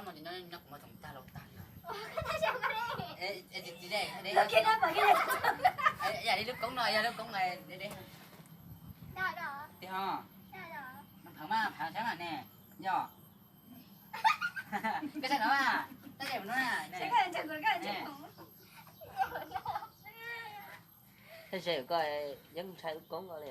Nyob kuv muab tus tag los tag li. Yam li lub koob no, yog lub koob deb deb. Tiag ho. Phav mas phav saib mas ne. Yog. Koj saib no mas, tab sis no na. Tab sis koj yeej ntshai lub koob ko li.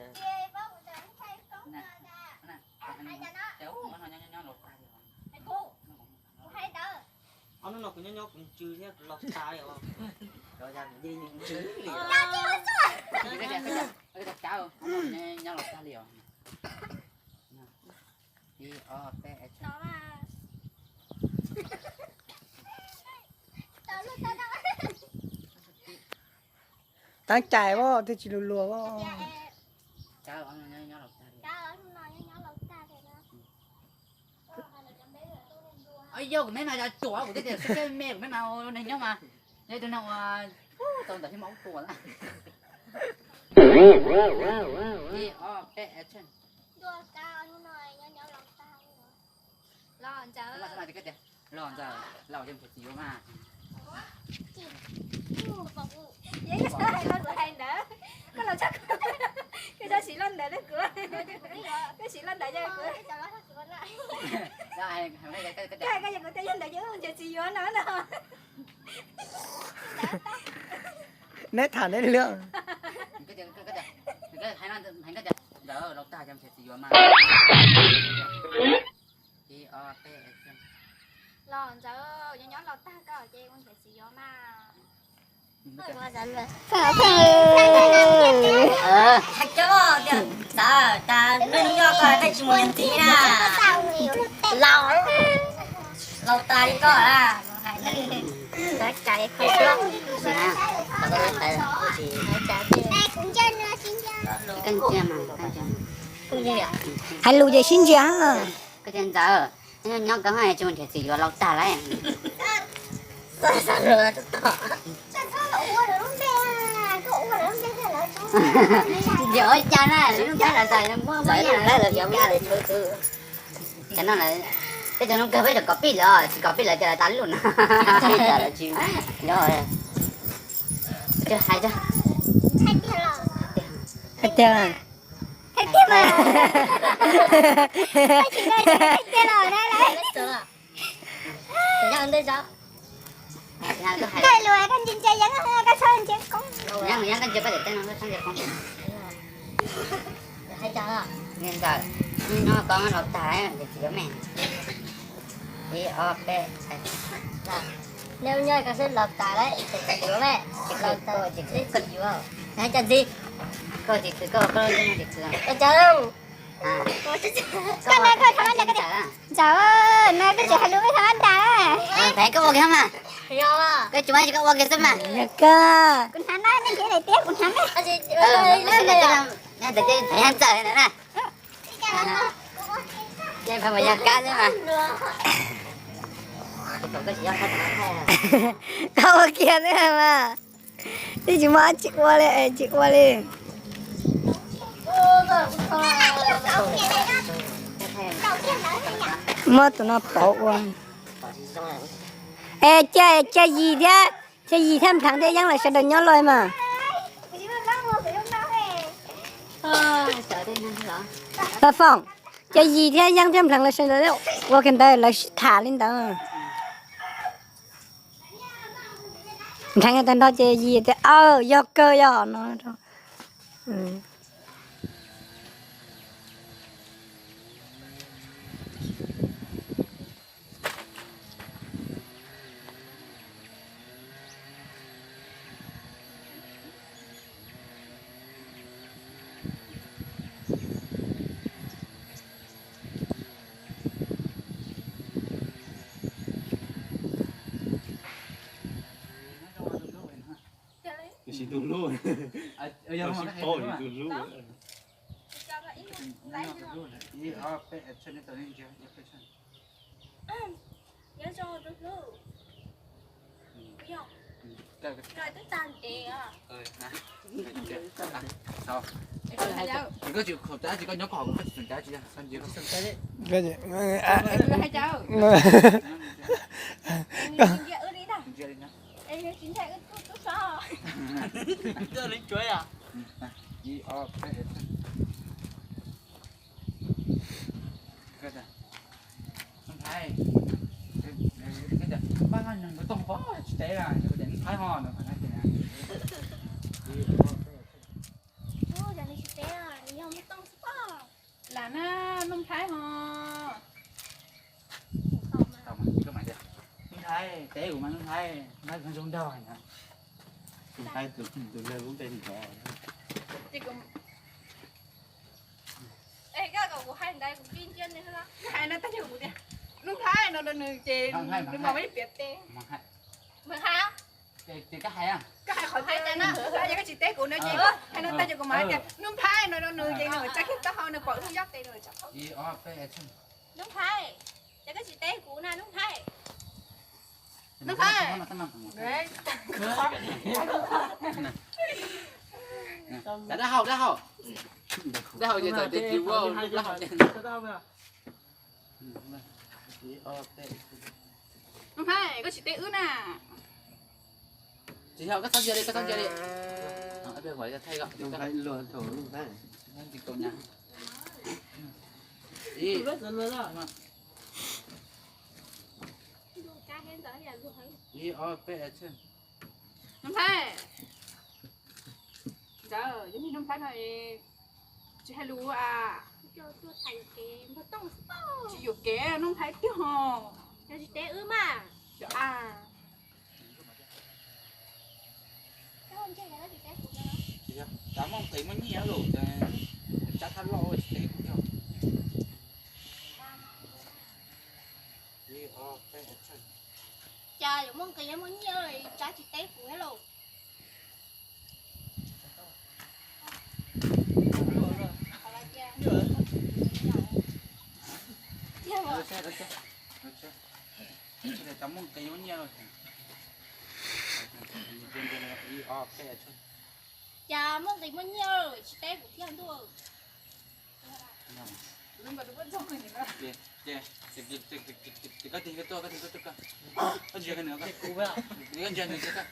Ob hnub no kuv nyob nyob kuv ntsws thiab kuv los tag li os. Nyob los tag li os. Ib, ob, peb, action. Tab cai as, twb tsis luag luag as. Yog kuv meb mas cuam kuv tej tias sib me kuv meb mas ua neeg nyob mas yog tus neeg uas tau ntawm thiab mas ub tua na. Ib, ob, peb, action. Los ntawd, los ntawd, los ntawd, los ntawd tsis yuav mas. Yeej hais los kuv hais ntawd, koj los txog kuv, koj txhob siv los ntawd rau kuv, koj siv los ntawd rau kuv. Koj hais koj yog ntawd ces ub ntshe tsis yuav no no. Neb tham neb lub. Ntawd los tag ces ntshe tsis yuav mas. Ib, ob, peb, action. Los ntawd, nyob nyob los tag koj ces ua ntshe tsis yuav mas. Hais cov tias xav tas nej nyob koj nej tsis mus nrog txiv na. Laus, laus tas li koj na. Hais lus ces sib ntsia. Koj tias Ntxawm, nyob koj tsis mus nrhiav txiv yuav laus tag lawm. Nrhiav ua cas na, lub nplhaib lawv xav muaj muaj ib yam. Cov no lawv, tej cov no kawg peb tseem kom pij lawm, tsis kom pij lawv ces lawv tas lub no. Hais tiag. Hais tiag mas. Hais tiag los na. Koj lus koj ntsia ntsia yeeb, koj txhob ntsia koob. Yeeb, yeeb, koj ntsia paj daim teb no, koj txhob ntsia koob. Hais tias, nyob koj laus tag, tsis yuav me. Ib, ob, peb. Neb nyob koj seb laus tas lawm, tsis yuav me. Laus tas, tsis yuav. Hais tias ntxiv. Koj tsis khwv, koj koj tsis khwv. Koj cas Koj na koj thov Ntxawm, na koj tseem hais lus koj thov Ntxawm. Peb koj ua kiag mas. Koj tsis muaj tsis koj ua kiag xwb mas. Yog koj. Kuv hnav na, nej nrhiav daim tiab kuv hnav na. Ntxawm na. Ces peb mus yog kab xwb mas. Koj ua kiag xwb mas. Twb tsis muaj dab tsi ua li, tsis ua li. Muab tus no pauv ua. Es cia, cia Yis thiab, cia Yis thiab Npleev thiab Yeeb lawv sawv daws nyob los mas. Paj Foom, cia Yis thiab Yeeb thiab Npleev lawv sawv daws ua kiag ntawd lawv sib tham li ntawd. Npleev tag nrho ces Yis tias, aw, yog kawg yog no. Tus hlub, tus hlub. Nyob zoo tus hlub. Koj twb tag ntev os. Koj tsis khaum tab tsis koj nyob koj hauv koj tsis txeem tab tsis yog. Ntsia li na. Ntsia li na. Ntsia li tsuav. Ib, ob, peb. Ntxhais, pab nws tus tooj pob tsis teb, Ntxhais ho no. Lam na, Ntxhais ho. Ntxhais, teb kuv mas Ntxhais, Ntxhais zoo nraug na. Ntxhais tus, tus neeg lub npe nrov. Koj hais no tag nrho kuv tias, Nuj Nplhaib no rau nws ces nws mam li piav teb. Ces koj hais, koj hais qhov tias, yog koj tsis teb kuv no ces hais no tag nrho kuv mam hais tias Nuj Nplhaib no rau nws ces nws tsa kiag taub hau nws pom lub yob tes nws. Nuj Nplhaib, ces koj tsis teb kuv na Nuj Nplhaib. Nuj Nplhaib. Dab hau, dab hau. Dab hau ces txawm tias tsis ua dab hau. Nuj Nplhaib, koj tsis teb wb na. Tsis yog, koj txhob ntsia li, koj txhob ntsia li. Ib pliag kuv thaij koj. Ib, ob, peb, action. Nuj Nplhaib. Ntawd yog Nuj Nplhaib no es tsis hais lus a. Tsis yuam kev Nuj Nplhaib tiag. Yog tsis teb wb mas. Yog a. Tsis yog, Tsav muaj nqis muaj nyiaj lawm, Tsav thab loj tsis teb kuv thiab. Cas yuav muaj nqis muaj nyiaj Tsav tsis teb kuv thiab lauj. Tsav muaj nqis muaj nyiaj lawm. Cas muaj nqis muaj nyiaj tsis teb kuv thiab ntuj. Ces koj tig koj tuaj, koj tig koj tuaj, koj ntsia koj nws, koj ntsia nws, koj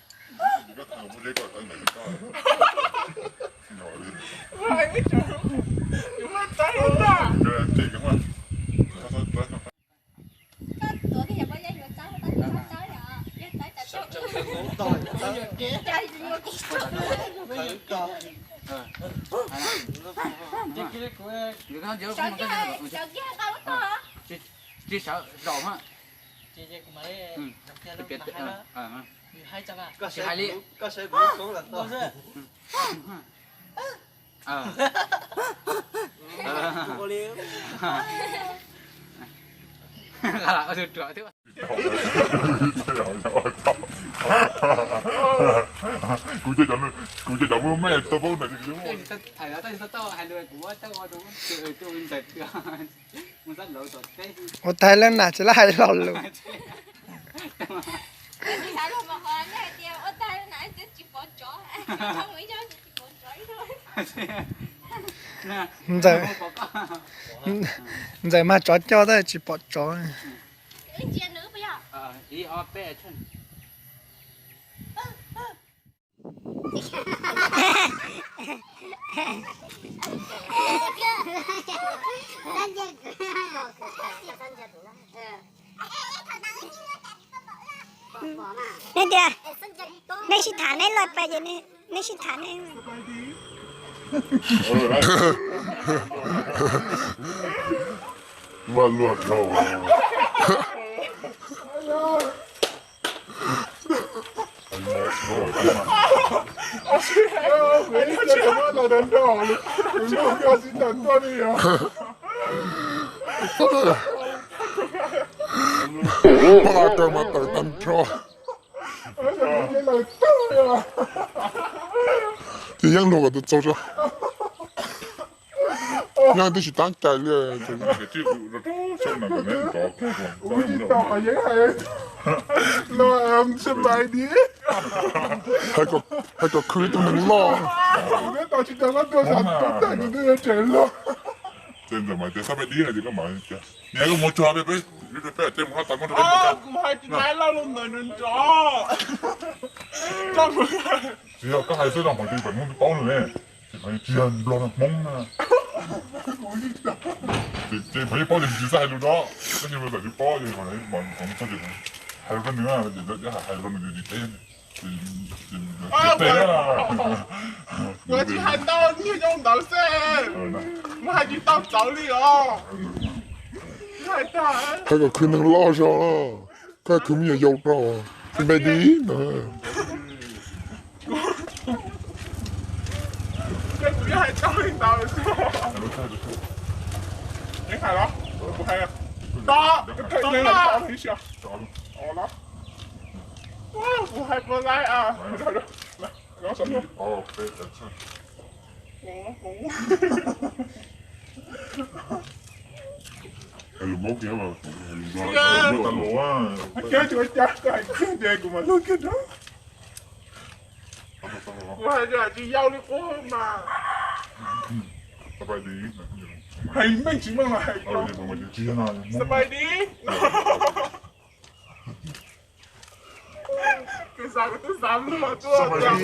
Tsis sawv zaum na. Tsis hais li. Kuv, kuv cov me tau paub na. Ua tag leej nam tsis laj hais lo lus. Ntxawm, ntxawm mas tsov coj tab tsis pom tsov. Nej tias nej sib tham nej loj pais ces nej sib tham nej. Vaj luaj dhau. Pab kaw mas tawm tag nrho. Ces yeej luag kom tus txaus zog. Yeej twb tsis tab cai li. Hais kom khwv tus neeg loj. Ces ntawm mas tias xab pais dib no ces koj mam tias, niam, koj mus tsuag peb, peb, peb tej mus noj tas koj nrog peb mus. Kuv hais tsis hais lo lus ntawd nrov nrov. Tsis yog koj hais xwb no, pom ces pom Hmoob twb paub no ne. Ces pom tsis yog Nplog no, Hmoob na. Ces pom yeej paub ces tsis txawj hais lus no, tab sis mas txawm tsis paub ces pom, pom txog ces hais rau koj nws, ces hais rau nws ces teb. Kuv tsis hais tau niag zoo ntawd xwb, mus hais tsis tau txawv li os. Hais tag, koj khwv neeg loj zog, koj khwv me nyuam yaus rau, xab pais dib no. Kuv hais tau li ntawd xwb. Hais los, kuv hais, tau, tau, kuv hais puas lais a. Hais lus Hmoob kiag, hais lus Hmoob tas luv. Ces kuv mam lug kiag rau. Kuv hais tias tsis yau li qub mas. Hais meej tsis meej los hais yau. Xab pais dib. Kuv xav, kuv twb xav luag tuaj.